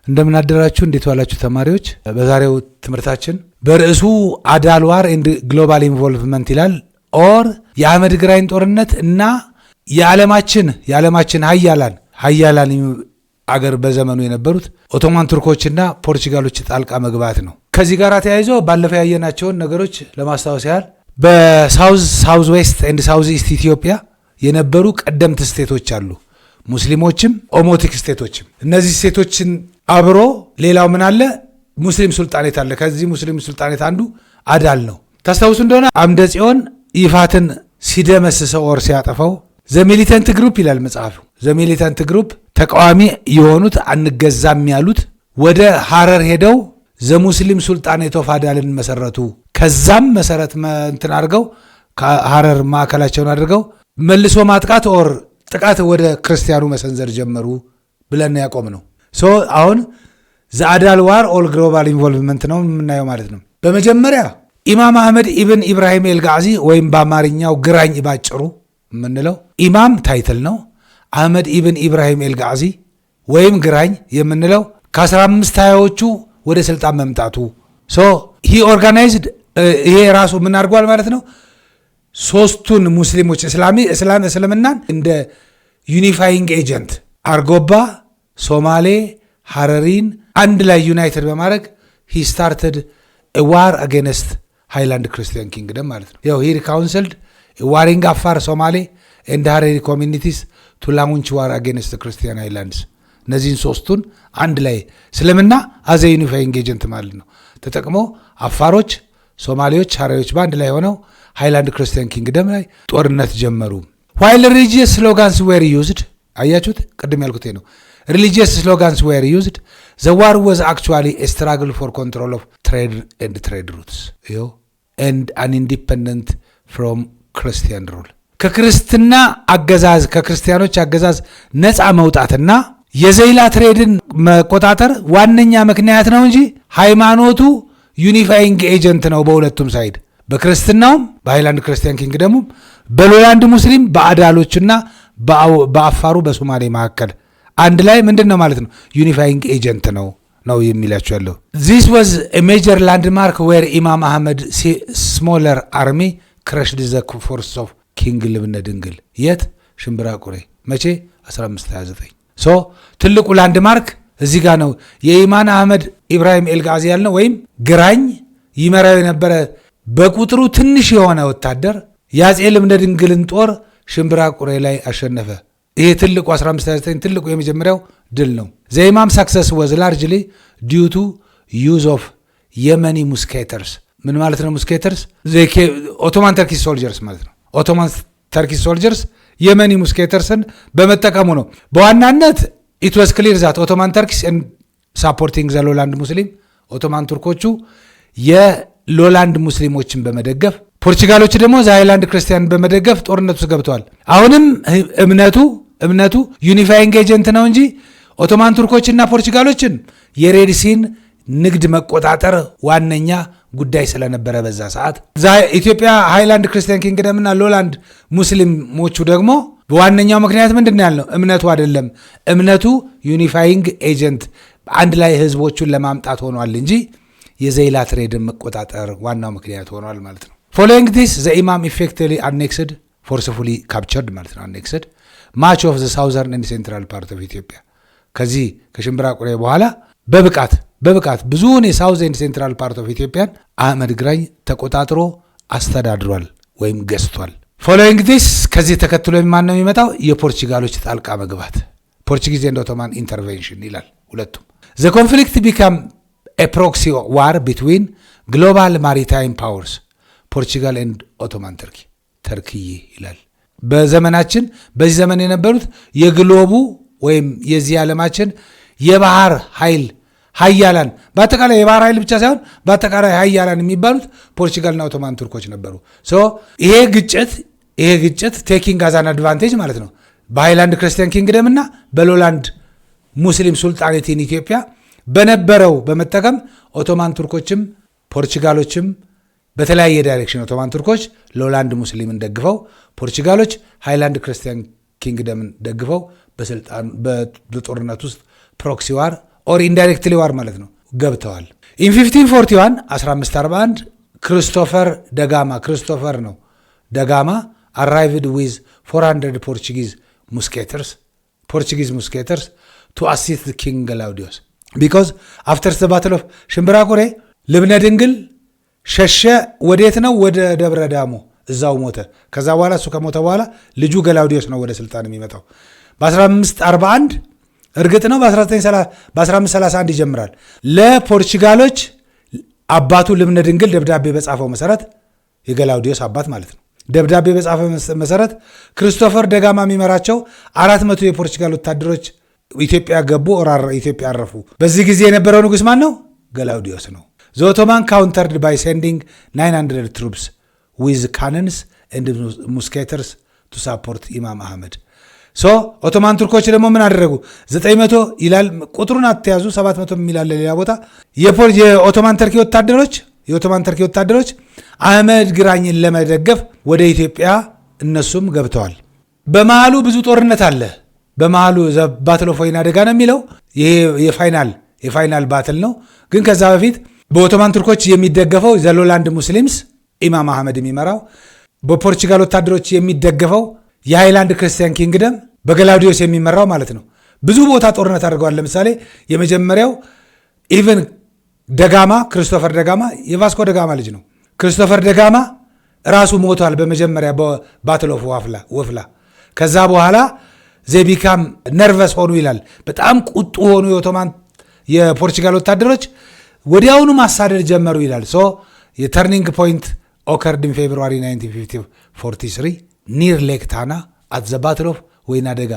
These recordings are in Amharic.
እንደምን አደራችሁ? እንዴት ዋላችሁ ተማሪዎች? በዛሬው ትምህርታችን በርዕሱ አዳል war and global involvement ይላል። Or የአህመድ ግራኝ ጦርነት እና የዓለማችን ሀያላን አገር በዘመኑ የነበሩት ኦቶማን ቱርኮችና ፖርቹጋሎች ጣልቃ መግባት ነው። ከዚህ ጋር ተያይዞ ባለፈው ያየናቸውን ነገሮች ለማስታወስ ያህል በ south፣ south west and south east ኢትዮጵያ የነበሩ ቀደምት state ኦች አሉ። ሙስሊሞችም Omotic state ኦችም። እነዚህ state ኦችን አብሮ ሌላው ምን አለ? ሙስሊም ሱልጣኔት አለ። ከዚህ ሙስሊም ሱልጣኔት አንዱ አዳል ነው። ታስታውሱ እንደሆነ አምደ ጽዮን ይፋትን ሲደመስሰው or ሲያጠፋው the militant group ይላል መጽሐፉ። The militant group ተቃዋሚ የሆኑት፣ አንገዛም ያሉት ወደ ሐረር ሄደው the Muslim Sultanate of አዳልን መሰረቱ። ከዛም መሰረት እንትን አድርገው፣ ከሐረር ማዕከላቸውን አድርገው መልሶ ማጥቃት or ጥቃት ወደ ክርስቲያኑ መሰንዘር ጀመሩ ብለን ያቆምነው። So አሁን the አዳል war or global involvement ነው የምናየው ማለት ነው። በመጀመሪያ ኢማም አህመድ ኢብን ኢብራሂም ኤልጋዚ ወይም በአማርኛው ግራኝ ባጭሩ የምንለው፣ ኢማም title ነው። አህመድ ኢብን ኢብራሂም ኤልጋዚ ወይም ግራኝ የምንለው ከ1520ዎቹ ወደ ስልጣን መምጣቱ፣ so he organized፣ ይሄ ራሱ ምን አድርጓል ማለት ነው፣ ሶስቱን ሙስሊሞች እስላሚ እስላም እስልምናን እንደ unifying agent አርጎባ፣ ሶማሌ፣ ሐረሪን አንድ ላይ united በማድረግ he started war against highland Christian kingdom ማለት ነው። ያው he counseled warring አፋር፣ ሶማሌ and ሀረሪ communities to launch war against Christian highlands። እነዚህን ሶስቱን አንድ ላይ እስልምና as a unifying agent ማለት ነው ተጠቅሞ አፋሮች፣ ሶማሌዎች፣ ሀረሪዎች በአንድ ላይ ሆነው highland Christian kingdom ላይ ጦርነት ጀመሩ። While religious slogans were used፣ አያችሁት፣ ቅድም ያልኩት ነው። Religious slogans were used, the war was actually struggle for control of trade and trade routes ይኸው and an independent from Christian rule። ከክርስትና አገዛዝ፣ ከክርስቲያኖች አገዛዝ ነፃ መውጣትና የዘይላ trade ን መቆጣጠር ዋነኛ ምክንያት ነው እንጂ ሃይማኖቱ unifying agent ነው በሁለቱም side፣ በክርስትናውም በ highland Christian kingdom ኡም በ lowland ሙስሊም በአዳሎችና በአፋሩ በሶማሌ መካከል አንድ ላይ ምንድን ነው ማለት ነው unifying agent ነው የሚላቸው ያለው። This was major landmark where ኢማም አህመድ smaller army crushed the force of King ልብነ ድንግል። የት? ሽምብራ ቁሬ። መቼ? 1529። So ትልቁ landmark እዚህ ጋር ነው። የኢማም አህመድ ኢብራሂም ኤልጋዚ ያልነው ወይም ግራኝ ይመራው የነበረ በቁጥሩ ትንሽ የሆነ ወታደር የአፄ ልብነ ድንግልን ጦር ሽምብራ ቁሬ ላይ አሸነፈ። ይሄ ትልቁ 1529 ትልቁ የመጀመሪያው ድል ነው። The ኢማም success was largely due to use of Yemeni musketeers። ምን ማለት ነው? Musketeers Ottoman Turkish soldiers ማለት ነው። Ottoman Turkish soldiers Yemeni musketeers ን በመጠቀሙ ነው። በዋናነት it was clear that Ottoman Turks supporting the lowland Muslim፣ ኦቶማን ቱርኮቹ የ lowland ሙስሊሞችን በመደገፍ፣ ፖርቹጋሎች ደግሞ the highland Christian በመደገፍ ጦርነት ውስጥ ገብተዋል። አሁንም እምነቱ unifying agent ነው እንጂ ኦቶማን ቱርኮችና ፖርቹጋሎችን የ Red Sea ን ንግድ መቆጣጠር ዋነኛ ጉዳይ ስለነበረ በዛ ሰዓት ኢትዮጵያ highland Christian kingdom ና lowland ሙስሊሞቹ ደግሞ በዋነኛው ምክንያት ምንድን ነው ያልነው? እምነቱ አይደለም። እምነቱ unifying agent አንድ ላይ ህዝቦቹን ለማምጣት ሆኗል እንጂ የዘይላ trade ን መቆጣጠር ዋናው ምክንያት ሆኗል ማለት ነው። Following this, the ኢማም effectively annexed, forcefully captured ማለት ነው፣ annexed much of the southern and central part of ኢትዮጵያ። ከዚህ ከሽምብራ ቁሬ በኋላ በብቃት ብዙውን የ south and central part of ኢትዮጵያን አህመድ ግራኝ ተቆጣጥሮ አስተዳድሯል ወይም ገዝቷል። Following this፣ ከዚህ ተከትሎ ማን ነው የሚመጣው? የፖርቹጋሎች ጣልቃ መግባት፣ Portuguese and Ottoman intervention ይላል ሁለቱም። The conflict became a proxy war between global maritime powers Portugal and Ottoman Turkey፣ ተርክዬ ይላል። በዘመናችን በዚህ ዘመን የነበሩት የ globe ኡ ወይም የዚህ ዓለማችን የባህር ኃይል ሀያላን፣ በአጠቃላይ የባህር ኃይል ብቻ ሳይሆን በአጠቃላይ ሀያላን የሚባሉት ፖርቹጋልና ኦቶማን ቱርኮች ነበሩ። So ይሄ ግጭት taking as an advantage ማለት ነው በ highland Christian kingdom እና በ lowland Muslim sultanate in ኢትዮጵያ በነበረው በመጠቀም ኦቶማን ቱርኮችም ፖርቹጋሎችም በተለያየ direction፣ ኦቶማን ቱርኮች lowland ሙስሊምን ደግፈው፣ ፖርቹጋሎች highland Christian kingdom ን ደግፈው በስልጣን በጦርነት ውስጥ proxy war or indirectly war ማለት ነው ገብተዋል። In 1541፣ 1541፣ ክሪስቶፈር ደጋማ፣ ክሪስቶፈር ነው፣ ደጋማ arrived with 400 Portuguese musketeers to assist King ገላውዲዮስ because after the battle of ሽምብራ ኩሬ ልብነ ድንግል ሸሸ። ወዴት ነው? ወደ ደብረ ዳሞ፣ እዛው ሞተ። ከዛ በኋላ እሱ ከሞተ በኋላ ልጁ ገላውዲዮስ ነው ወደ ስልጣን የሚመጣው በ1541። እርግጥ ነው በ1531 ይጀምራል። ለፖርቹጋሎች አባቱ ልብነ ድንግል ደብዳቤ በጻፈው መሰረት፣ የገላውዲዮስ አባት ማለት ነው፣ ደብዳቤ በጻፈው መሰረት ክሪስቶፈር ደጋማ የሚመራቸው 400 የፖርቹጋል ወታደሮች ኢትዮጵያ ገቡ፣ ኢትዮጵያ አረፉ። በዚህ ጊዜ የነበረው ንጉሥ ማን ነው? ገላውዲዮስ ነው። The Ottoman countered by sending 900 troops with cannons and musketeers to support ኢማም አህመድ። So ኦቶማን ቱርኮች ደግሞ ምን አደረጉ? 900 ይላል፣ ቁጥሩን አትያዙ፣ 700 የሚላለ ሌላ ቦታ። የኦቶማን ተርኪ ወታደሮች አህመድ ግራኝን ለመደገፍ ወደ ኢትዮጵያ እነሱም ገብተዋል። በመሃሉ ብዙ ጦርነት አለ። በመሃሉ battle of ወይና ደጋ ነው የሚለው፣ ይሄ የ final battle ነው። ግን ከዛ በፊት በኦቶማን ቱርኮች የሚደገፈው the lowland Muslims ኢማም አህመድ የሚመራው፣ በፖርቹጋል ወታደሮች የሚደገፈው የ highland Christian kingdom በገላውዲዮስ የሚመራው ማለት ነው። ብዙ ቦታ ጦርነት አድርገዋል። ለምሳሌ የመጀመሪያው even ደጋማ፣ ክሪስቶፈር ደጋማ የቫስኮ ደጋማ ልጅ ነው። ክሪስቶፈር ደጋማ ራሱ ሞቷል በመጀመሪያ በ battle of ወፍላ። ከዛ በኋላ they became nervous ሆኑ ይላል። በጣም ቁጡ ሆኑ። የኦቶማን የፖርቹጋል ወታደሮች ወዲያውኑ ማሳደድ ጀመሩ ይላል። So የ turning point occurred in February 1943 near Lake Tana at the battle of ወይና ደጋ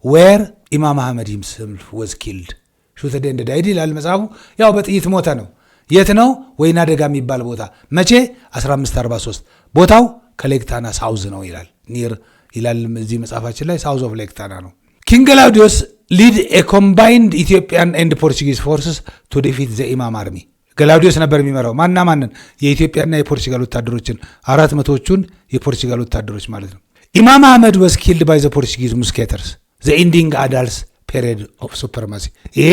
where ኢማም አህመድ himself was killed, shot and died ይላል መጽሐፉ። ያው በጥይት ሞተ ነው። የት ነው? ወይና ደጋ የሚባል ቦታ። መቼ? 1543። ቦታው ከ Lake ታና south ነው ይላል፣ near ይላል እዚህ መጽሐፋችን ላይ፣ south of Lake ታና ነው። King ገላውዲዮስ lead a combined Ethiopian and Portuguese forces to defeat the ኢማም army። ገላውዲዮስ ነበር የሚመራው። ማንና ማንን? የኢትዮጵያና የፖርቹጋል ወታደሮችን፣ 400ዎቹን የፖርቹጋል ወታደሮች ማለት ነው። ኢማም አህመድ was killed by the Portuguese musketeers, the ending Adal's period of supremacy። ይሄ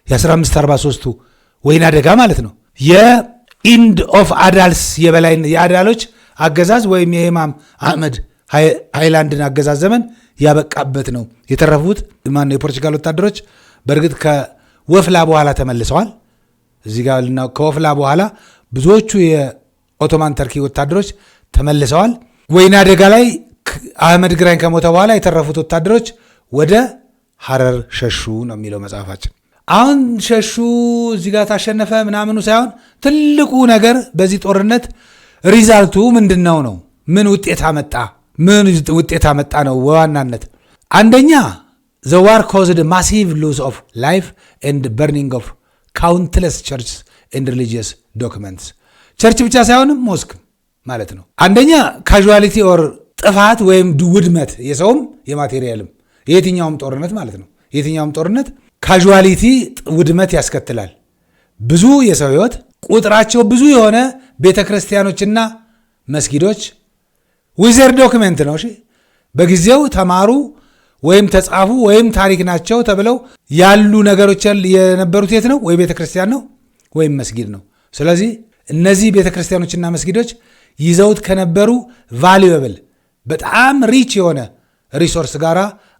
የ1543ቱ ወይና ደጋ ማለት ነው። የ end of Adal's የበላይ የአዳሎች አገዛዝ ወይም የኢማም አህመድ ሃይላንድን አገዛዝ ዘመን ያበቃበት ነው። የተረፉት ማነው? የፖርቹጋል ወታደሮች በእርግጥ ከወፍላ በኋላ ተመልሰዋል። እዚህ ጋር ከወፍላ በኋላ ብዙዎቹ የኦቶማን ተርኪ ወታደሮች ተመልሰዋል። ወይና ደጋ ላይ አህመድ ግራኝ ከሞተ በኋላ የተረፉት ወታደሮች ወደ ሐረር ሸሹ ነው የሚለው መጽሐፋችን። አሁን ሸሹ፣ እዚህ ጋር ታሸነፈ ምናምኑ ሳይሆን ትልቁ ነገር በዚህ ጦርነት result ኡ ምንድን ነው ነው፣ ምን ውጤት አመጣ፣ ምን ውጤት አመጣ ነው በዋናነት። አንደኛ the war caused massive loss of life and burning of countless church and religious documents። Church ብቻ ሳይሆንም mosque ማለት ነው። አንደኛ casualty or ጥፋት ወይም ውድመት፣ የሰውም የ material ም፣ የየትኛውም ጦርነት ማለት ነው። የትኛውም ጦርነት casualty ውድመት ያስከትላል። ብዙ የሰው ሕይወት፣ ቁጥራቸው ብዙ የሆነ ቤተ ክርስቲያኖችና መስጊዶች with their document ነው። እሺ፣ በጊዜው ተማሩ ወይም ተጻፉ ወይም ታሪክ ናቸው ተብለው ያሉ ነገሮች የነበሩት የት ነው? ወይ ቤተ ክርስቲያን ነው ወይም መስጊድ ነው። ስለዚህ እነዚህ ቤተ ክርስቲያኖችና መስጊዶች ይዘውት ከነበሩ valuable፣ በጣም rich የሆነ resource ጋር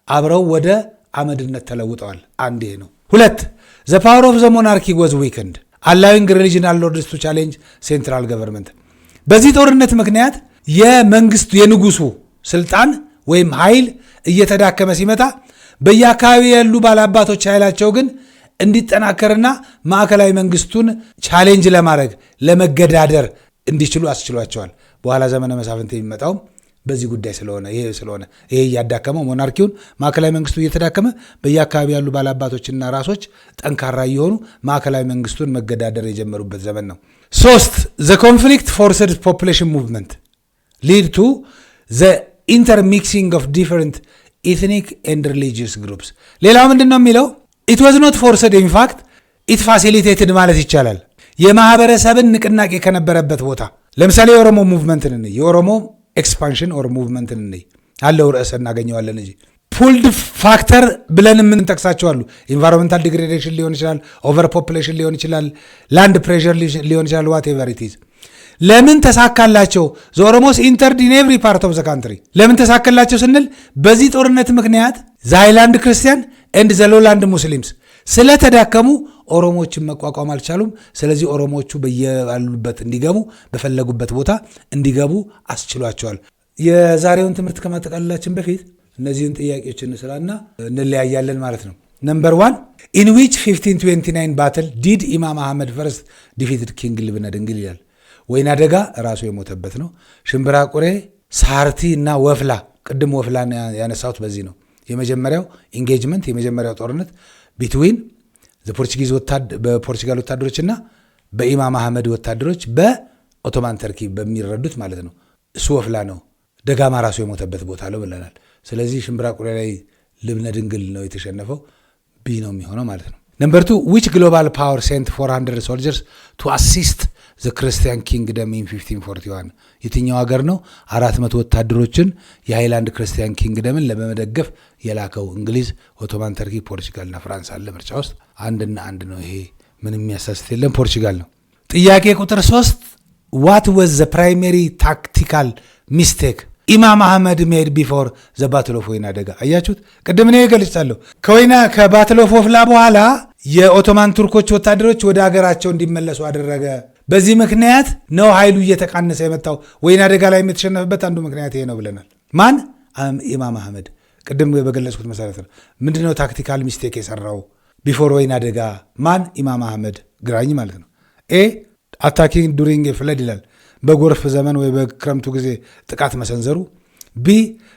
አብረው ወደ አመድነት ተለውጠዋል። አንድ ይሄ ነው። ሁለት፣ the power of the monarchy was weakened, allowing regional lords to challenge central government። በዚህ ጦርነት ምክንያት የመንግስቱ የንጉሱ ስልጣን ወይም ኃይል እየተዳከመ ሲመጣ በየአካባቢ ያሉ ባላባቶች ኃይላቸው ግን እንዲጠናከርና ማዕከላዊ መንግስቱን challenge ለማድረግ፣ ለመገዳደር እንዲችሉ አስችሏቸዋል። በኋላ ዘመነ መሳፍንት የሚመጣውም በዚህ ጉዳይ ስለሆነ ይሄ እያዳከመው monarchy ውን፣ ማዕከላዊ መንግስቱ እየተዳከመ በየአካባቢ ያሉ ባላባቶችና ራሶች ጠንካራ እየሆኑ ማዕከላዊ መንግስቱን መገዳደር የጀመሩበት ዘመን ነው። ሶስት፣ the conflict forced population movement lead to the intermixing of different ethnic and religious groups። ሌላው ምንድን ነው የሚለው? It was not forced, in fact it facilitated ማለት ይቻላል። የማህበረሰብን ንቅናቄ ከነበረበት ቦታ፣ ለምሳሌ የኦሮሞ movement ን እንይ፣ የኦሮሞ expansion or movement ን እንይ አለው ርዕስ እናገኘዋለን እንጂ Pulled factor ብለን የምንጠቅሳቸው አሉ። Environmental degradation ሊሆን ይችላል፣ overpopulation ሊሆን ይችላል፣ land pressure ሊሆን ይችላል። Whatever it is፣ ለምን ተሳካላቸው? The Oromos entered in every part of the country። ለምን ተሳካላቸው ስንል በዚህ ጦርነት ምክንያት the highland Christian and the lowland Muslims ስለተዳከሙ ኦሮሞዎችን መቋቋም አልቻሉም። ስለዚህ ኦሮሞዎቹ በየባሉበት እንዲገቡ፣ በፈለጉበት ቦታ እንዲገቡ አስችሏቸዋል። የዛሬውን ትምህርት ከማጠቃለላችን በፊት እነዚህን ጥያቄዎች እንስራና እንለያያለን ማለት ነው። Number one, in which 1529 battle did ኢማም አህመድ first defeated King ልብነ ድንግል ይላል። ወይና ደጋ ራሱ የሞተበት ነው። ሽምብራ ቁሬ፣ ሳርቲ እና ወፍላ። ቅድም ወፍላን ያነሳሁት በዚህ ነው። የመጀመሪያው engagement፣ የመጀመሪያው ጦርነት between Portuguese በፖርቹጋል ወታደሮች እና በኢማም አህመድ ወታደሮች በኦቶማን ተርኪ በሚረዱት ማለት ነው። እሱ ወፍላ ነው። ደጋማ ራሱ የሞተበት ቦታ ነው ብለናል። ስለዚህ ሽምብራ ቁሬ ላይ ልብነ ድንግል ነው የተሸነፈው። B ነው የሚሆነው ማለት ነው። Number two, which global power sent 400 soldiers to assist the Christian kingdom in 1541? የትኛው ሀገር ነው 400 ወታደሮችን የ highland Christian kingdom ን ለመደገፍ የላከው? እንግሊዝ፣ ኦቶማን ተርኪ፣ ፖርቹጋልና ፍራንስ አለ ምርጫ ውስጥ። አንድና አንድ ነው። ይሄ ምንም የሚያሳስት የለም፣ ፖርቹጋል ነው። ጥያቄ ቁጥር 3፣ what was the primary tactical mistake ኢማም አህመድ made before the Battle of ወይና ደጋ? አያችሁት? ቅድም እኔ ገልጫለሁ። ከወይና ከ Battle of ወፍላ በኋላ የኦቶማን ቱርኮች ወታደሮች ወደ ሀገራቸው እንዲመለሱ አደረገ። በዚህ ምክንያት ነው ኃይሉ እየተቃነሰ የመጣው። ወይና ደጋ ላይ የተሸነፈበት አንዱ ምክንያት ይሄ ነው ብለናል። ማን? ኢማም አህመድ። ቅድም በገለጽኩት መሰረት ነው። ምንድነው tactical mistake የሰራው before ወይና ደጋ? ማን? ኢማም አህመድ ግራኝ ማለት ነው። A, attacking during flood ይላል። በጎርፍ ዘመን ወይ በክረምቱ ጊዜ ጥቃት መሰንዘሩ። B,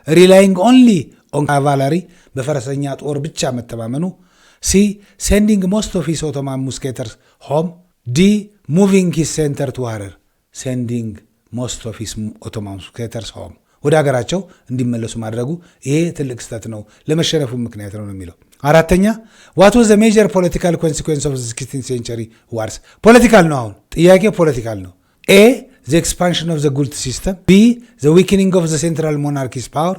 relying only on cavalry፣ በፈረሰኛ ጦር ብቻ መተማመኑ። C, sending most of his Ottoman musketeers home። D, moving his center to ሀረር። Sending most of his Ottoman musketeers home፣ ወደ ሀገራቸው እንዲመለሱ ማድረጉ፣ ይሄ ትልቅ ስህተት ነው፣ ለመሸነፉ ምክንያት ነው ነው የሚለው። አራተኛ፣ what was the major political consequence of 16th century wars? Political ነው። አሁን ጥያቄው political ነው። A, the expansion of the ጉልት system፣ B, the weakening of the central monarchy's power፣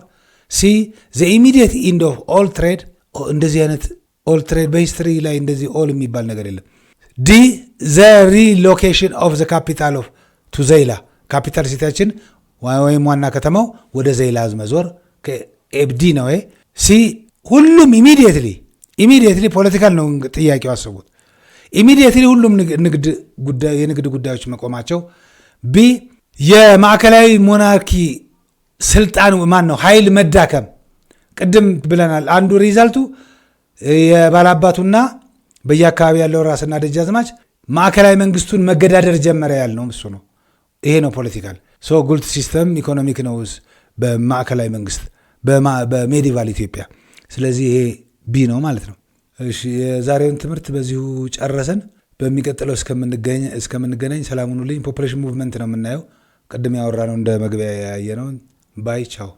C, the immediate end of all trade። እንደዚህ አይነት all trade በ history ላይ እንደዚህ all የሚባል ነገር የለም። D, the relocation of the capital of to ዘይላ፣ capital city ያችን ወይም ዋና ከተማው ወደ ዘይላ መዞር ኤብዲ ነው። C ሁሉም immediately political ነው ጥያቄው፣ አስቡት። Immediately ሁሉም የንግድ ጉዳዮች መቆማቸው። B, የማዕከላዊ monarchy ስልጣን ማን ነው ኃይል መዳከም። ቅድም ብለናል። አንዱ result ኡ የባላባቱና በየአካባቢ ያለው ራስና ደጃዝማች ማዕከላዊ መንግስቱን መገዳደር ጀመረ ያልነው እሱ ነው። ይሄ ነው political። So ጉልት system economic ነው በማዕከላዊ መንግስት በ medieval ኢትዮጵያ። ስለዚህ ይሄ B ነው ማለት ነው። እሺ፣ የዛሬውን ትምህርት በዚሁ ጨረሰን። በሚቀጥለው እስከምንገናኝ ሰላም ሁኑልኝ። Population movement ነው የምናየው። ቅድም ያወራነው እንደ መግቢያ ያየነውን። Bye፣ ቻው።